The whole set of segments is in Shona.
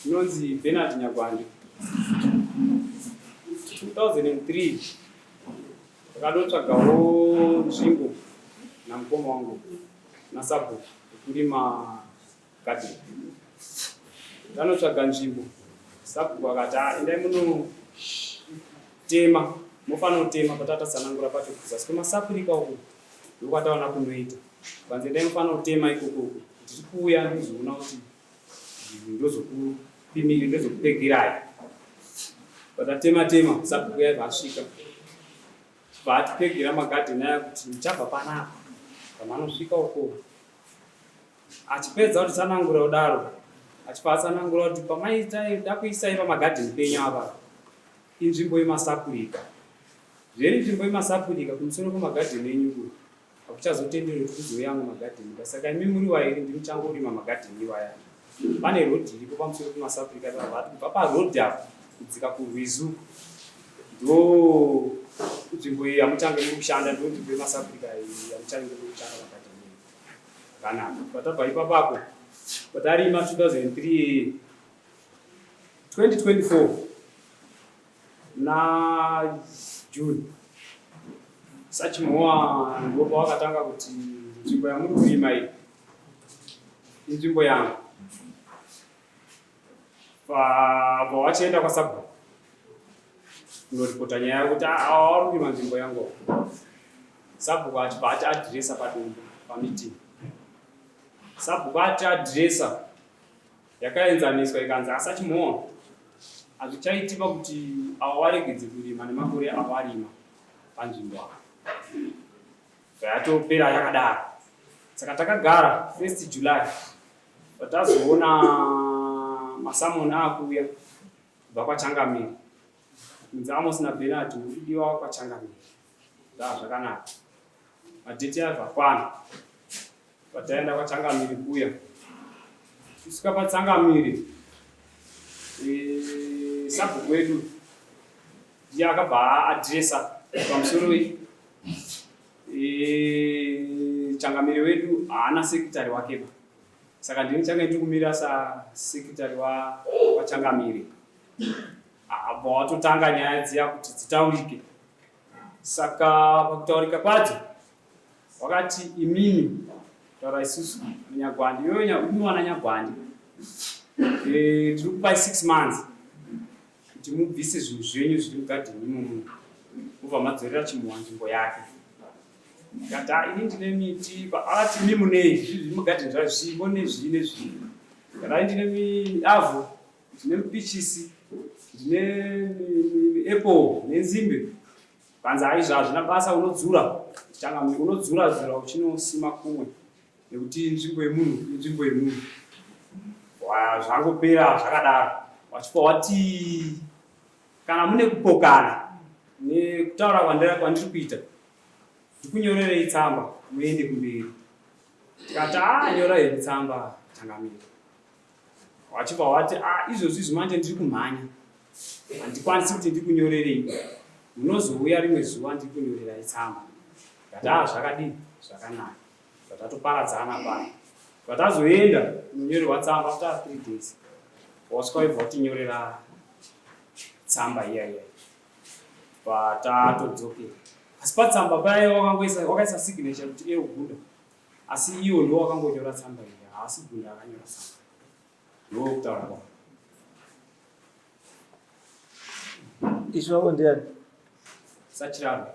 Inonzi Bernard Nyagwande. 2003 ndakanotsvagawo nzvimbo namukoma wangu nasabhuku yekurima garden. Ndanotsvaga nzvimbo, sabhuku akati ah, endai munotema, mofanira kutema patatatsanangura pacho kuzasi kwemasapurika uku ndokwataona kunoita. Panzi endai mufanira kutema ikoko uku, ndiri kuuya ndizoona kuti ndozokupimiri ndozokupegerai. Patatema tema sabhuku yaibva asvika vaatipegera magadheni aya kuti muchabva panapa pamanosvika uko Achipedza kutitsanangura kudaro, achibva atsanangura kuti pamaita kuisai pamagadheni penyu apa inzvimbo yemasapurika. Zveri nzvimbo yemasapurika kumusoro kwemagadheni enyu uku hakuchazotenderwi kuti kuzouya amwe magadheni ba saka imi muri vairi ndimi muchangorima magadheni iwaya. Pane rodhi iripo pamusoro pemasapurika vati kubva parodhi apo kudzika kurwizi uku ndo nzvimbo iyi yamuchange muri kushanda ndo nzvimbo yemasapurika iyi yamuchange muri kushanda magadheni enyu. Zvakanaka. Patabva ipapapo patarima 2003 2024 na June Sachimoa ndipo pawakatanga kuti nzvimbo yamuri kurima iyi inzvimbo yangu. Pawachienda kwasabhuku kunoripota nyaya yekuti ah, ah, wari kurima nzvimbo yangu. Sabhuku achibva ati adhiresa padombo pameeting. Sabhuku ati adhiresa yakaenzaniswa ikanzi asachimoa hazvichaitiba kuti ava waregedze kurima nemakore awarima panzvimbo apa zvayatopera yakadaro saka takagara 1st July patazoona masamoni akuuya kubva kwachangamire kunzi Amos naBernard muri kudiwa kwachangamire Zva zvakanaka. Madheti abva kwana. Pataenda kwachangamire kuya. Kusvika patsangamire e, sabhuku wedu ndiye akabva adresa pamusoro e, changamire wedu haana sekitari wakeba saka ndini change ndiri kumira sasekitari wachangamire abva watotanga nyaya dziya kuti dzitaurike Saka pakutaurika kwadzo wakati imimi taura isusu Nyagwandi iwewe imi wana Nyagwandi eh, tiri kupai 6 months kuti mubvise zvinhu zvenyu zviri mugadheni imomo mobva madzorera Chimuwa nzvimbo yake. Ndikati ah, ini ndine miti akati imi munei zviri mugadheni zvayo zvimo nezvii nezvii ndikati ah, ndine miavho ndine mupichisi ndine apple nenzimbe panzi aizvo hazvina basa unodzura changa unodzura dzura uchinosima kumwe nekuti nzvimbo yemunhu inzvimbo yemunhu zvangopera zvakadaro wachipa wati kana mune kupokana nekutaura kwandiri kuita ndikunyorerei tsamba muende kumberi tikati a nyora hedu tsamba changamire Wachibva wati ah, izvozvi izvi manje ndiri kumhanya handikwanisi kuti ndikunyorerei, munozouya rimwe zuva ndikunyorerai tsamba. Ndati ah, zvakadii zvakanaka. Zvatatoparadzana pano patazoenda kunonyorerwa tsamba after 3 days wasvika waibva watinyorera tsamba iya iya patatodzokera asi patsamba paya wakaisa signature kuti eugunda Asi iwo ndiwo wakangonyora tsamba iyi, haasi Gunda akanyora tsamba. Ndiwo kutaura kwako. Ishe wako ndiani? Sachiraro.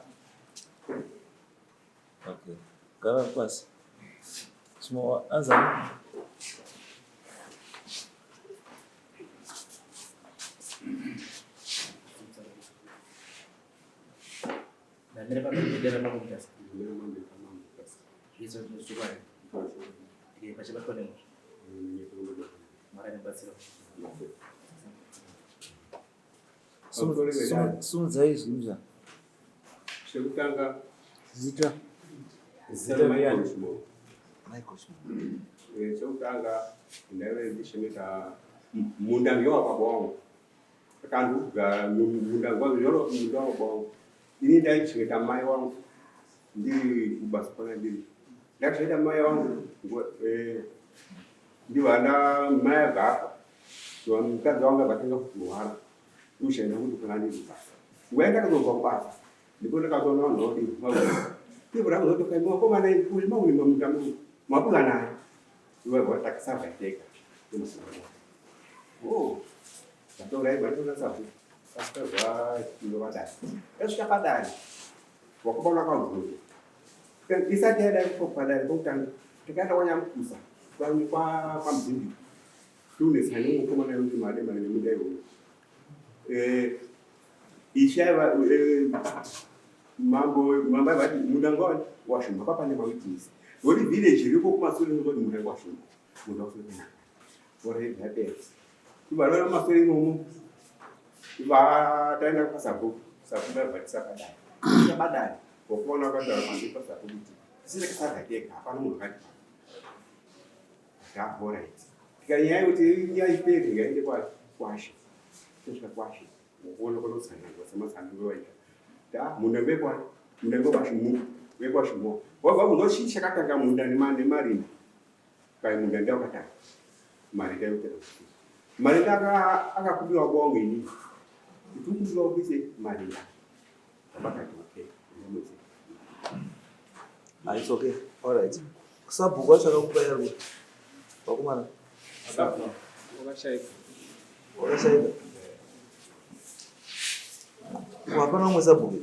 Okay. Gara pasi. Chimowa anzani? Ndamira pamberi pedera mambo Mutasa. Izvo zvokwadi. Eh, pachabatwa nemhosva. Mwari anobatsira. Sumudzai zvinhu zva. Chekutanga zita. Zita Michael Chimowa. Michael Chimowa. Eh, chekutanga ndaive ndichengeta munda ngewababa wangu. Saka ndikugara munda ngwazvoro munda wababa wangu. Ini ndaichengeta mai wangu ndiri kubasa kwana ndiri. Ndakachengeta mai wangu eh, ndivana mai abva afa. Mukadzi wangu akatanga kurwara ushaenda kuti kuraniri basa. Nguva yandakazobva kubasa ndipo ndakazoona vanhu vaudii ivo rakuzotoka vakomana kurima kurima munda mabuka naye ivo takasava tega oh ndatora ivo ndakasava tasvika vadare tasvika padare wakomana wakabvunza isati yadai padare pokutanga takaenda kwanyamukusa kwamudzindiko tiunesane mukomana yekuti made mane nemunda iwoyo ishe aiva mambo mambo aivati munda ngawani washumba papane mawitness nokuti village iripo kumasure nokoti munda washumba munda wasure kunaka orezvapera ivarora mumasure imomo taenda kwasabhuku sabhuku aivhatisa padare padare wakuona wakataura pamberi pasabhuku kuti tisina kasargateka hapana munhu akati Alright. Tikanyaya kuti nyaya ipere ngaende kwashe. Tosvika kwashe. Wokuona kunotsanangura sematsananguro waita. Ta munda wekwa munda wekwashe mu wekwashe mo. Wabva munhu chii chakatanga munda nemarinda. Kai munda ndiye wakatanga. Marinda yokutanga. Marinda akakubiwa kwangu ini. Kuti ukubiwa kuise marinda. Vakati okay. Ndamudzi. Ah, it's okay. All right. Sabhuku wacho akakupa yarwo. Vakomana. Sabhuku wakashaika. Wakashaika. Ko hapana umwe sabhuku.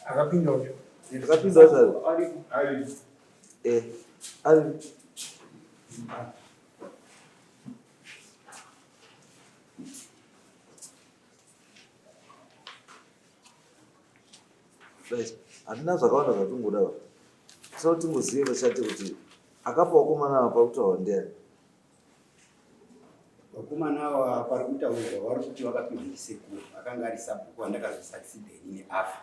Akapinda uyo. Akapinda wacho ari. Ari. Eh, ari. Right. Hatina zvakawanda zvatingoda va. Tisati tingozive vachate kuti akapa vakomana ava pakutaura ndiani. Vakomana ava pari kutaurwa vari kuti vakapiwa ndisekuru akanga ari sabhuku wandakazosucceeda inini afa.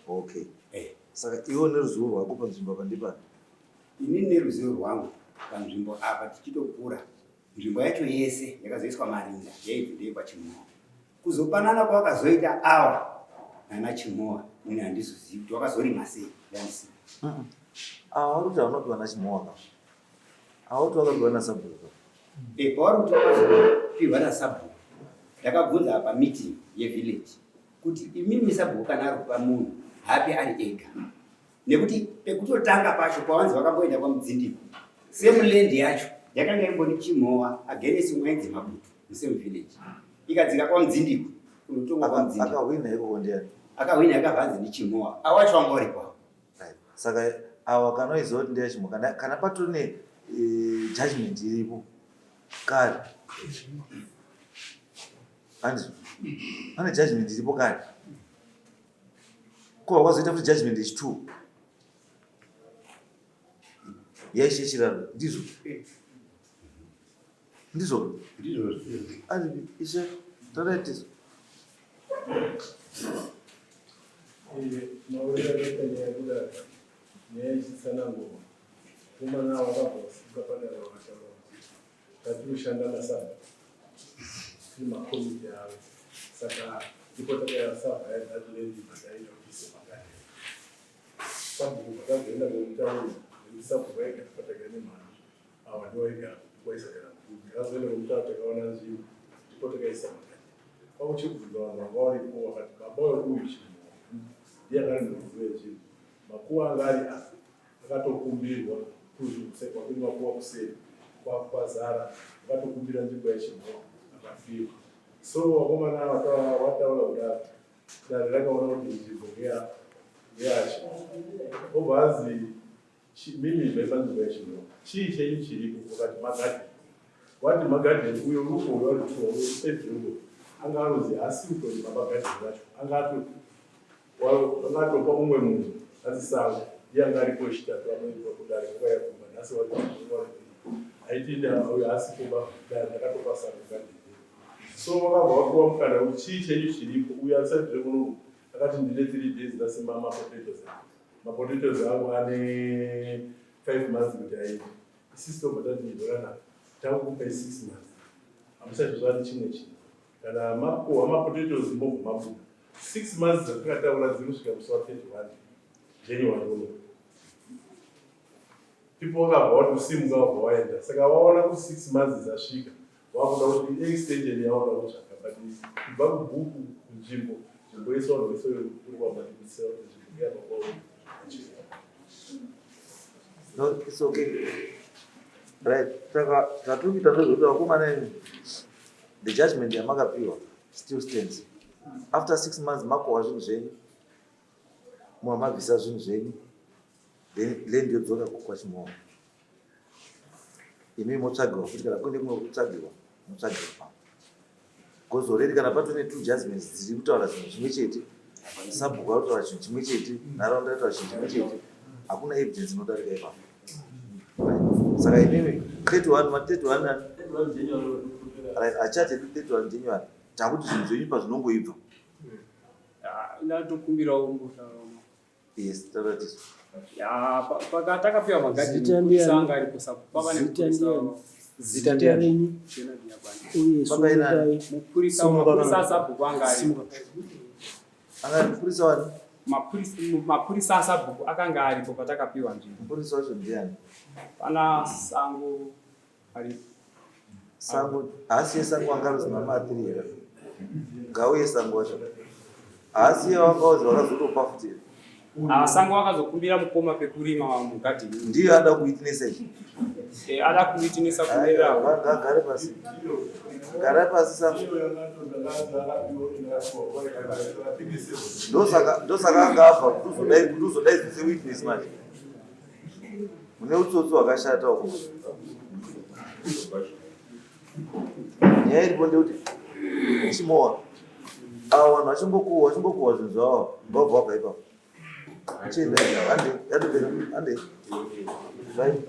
Okay. Eh. Saka iwe neruzivo rwako panzvimbo apa ndipani? Inini neruzivo rwangu panzvimbo apa tichitokura nzvimbo yacho yese yakazoiswa marinda yaibvi ndeyekwaChimoa. Kuzopanana kwavakazoita awa nana Chimoa ini handizozivi kuti wakazorima sei ndandisina. Awa vari kuti havana kupiwa naChimoa ka. Awa kuti vakapiwa nasabhuku ka. Eh, pavari kuti vakazopiwa nasabhuku ndakabvunza apa meeting yevillage kuti imimi sabhuku kana ari kupa munhu haapi ari ega nekuti pekutotanga pacho pavanzi vakamboenda kwamudzindiko same land yacho yakanga imbori Chimoa against umwe ainzi Mabutu musame village ikadzika kwamudzindiko kunotongwa kwamudzindiko. Akahwina ikoko ndiani? Akahwina yakabva anzi ndiChimoa awacho wanga uripo. Right. Saka awa kana uiziva kuti ndeyachimoa kana, kana patori ne judgment iripo kare handizvo pane judgment iripo kare ko wazoita futi judgment yechi2 yaishe chiraro ndizvo ndizvo aripi ishe taraitizo Maurira akaita nyaya kudaro nyaya ichitsanangurwa mukomana wakabva wasimuka padare wakataura kuti tati kushanda nasabhuku tiri makomiti avo saka ndipo takayasabva yaizati lendima taida kuti ise magadheni sabhuku vakazoenda komutaura nekuti sabhuku vaigara pataka nemhando ava ndivaigara kwaisa kana mukuru takazoenda komutaura takaona nzvimbo ndipo takaisa magadheni kwakuchibvunza vanhu vanga varipo vakati baba weuyu chimoa ndiye akari muridzi wenzvimbo makuva anga ari apa akatokumbirwa kusekwa kuri makuva kuseri kwazara akatokumbira nzvimbo yachimoa akapiwa so vakomana wataura kudaro dare rakaona kuti nzvimbo ngeyacho obva azi mimi ibvai panzvimbo yachimoa chii chenyu chiripo wakati magadheni wati magadheni uyo rupo uyo arikuwa uyo anga arozi asi utori magadheni vacho anga atopa mumwe munhu azisango ndiye anga aripo chitatu anoitwa kudare nguva yakumba nhasi aitiinda uyo asipo dare ndakatopa sango gadheni so wakabva wapiwa mukana kuti chii chenyu chiripo uyo asatire kunoku akati ndine 3 days ndasima mapotatoes angu mapotatoes angu ane 5 months kuti aite isisi tobva tati ndorana takukupai 6 months hamusati zvani chimwe chinhu kana mapuhwa mapotatoes mobva mabuda 6 months dzatakataura dziri kusvika musi wa 31 January uno people wakabva wati kusimuka wabva waenda saka waona kuti 6 months dzasvika. Wakuda kuti extension yawakuda kutsvaka but kubva kubhuku kunzvimbo nzvimbo yese vanhu vese uri kwamandikutsira kuti nzvimbo ngeyababa wangu. No, it's okay. Right. Saka zvatiri kuita ndezvekuti vakomana imi the judgment yamakapiwa still stands. After 6 months makohwa zvinhu zvenyu, mwa mabvisa zvinhu zvenyu, then land yodzoka kwaChimowa. Imi motsvagiwa futi kana kune kumwe kutsvagiwa, motsvagiwa pamwe. Because already kana patone two judgments dziri kutaura zvinhu zvimwe chete, sabhuku ari kutaura chinhu chimwe chete, nharaunda iri kutaura chinhu chimwe chete, hakuna evidence inodarika ipapo. Right. Saka imimi 31 ma 31 nani? Right, achati 31 January takuti zvinhu zvenyu pazvinongoibva. Ah, ndatokumbirawo kumbotaura. Yes, taura tisu. Ya, takapiwa magadheni Zita mupurisa ndiani? anga aripo sapo pava Zita nemupurisa ndiani? Zita renyu Bernard Nyabani. uye Baba inani? sumukai. Mupurisa Simuka mapurisa kana. asabhuku anga aripo. Simuka. Anga mupurisa wani? Mapurisa asabhuku akanga aripo patakapiwa nzvimbo. Mupurisa wacho ndiani? Pana Sango aripo. Sango, haasiye Sango anga arozi mama atiri here? Ngauye Sango wacho. Haasiye wanga wazi wakazotopa futi here? Ah, Sango akazokumbira mukoma pekurima mugadheni. Ndiyo ada kuwitnessa ichi. Eh, ada kuwitinesa kumirirawo. Ngagare pasi. Gara pasi, Sango. Ndosaka anga abva kuti uzodai sewitness manje. Mune utsotsi hwakashata uko. Nyaya iripo ndekuti Chimowa, ava vanhu vachingokuhwa zvinhu zvavo, ngavabva wabva ipapo. Chienda, hande, yatopera, hande. Right.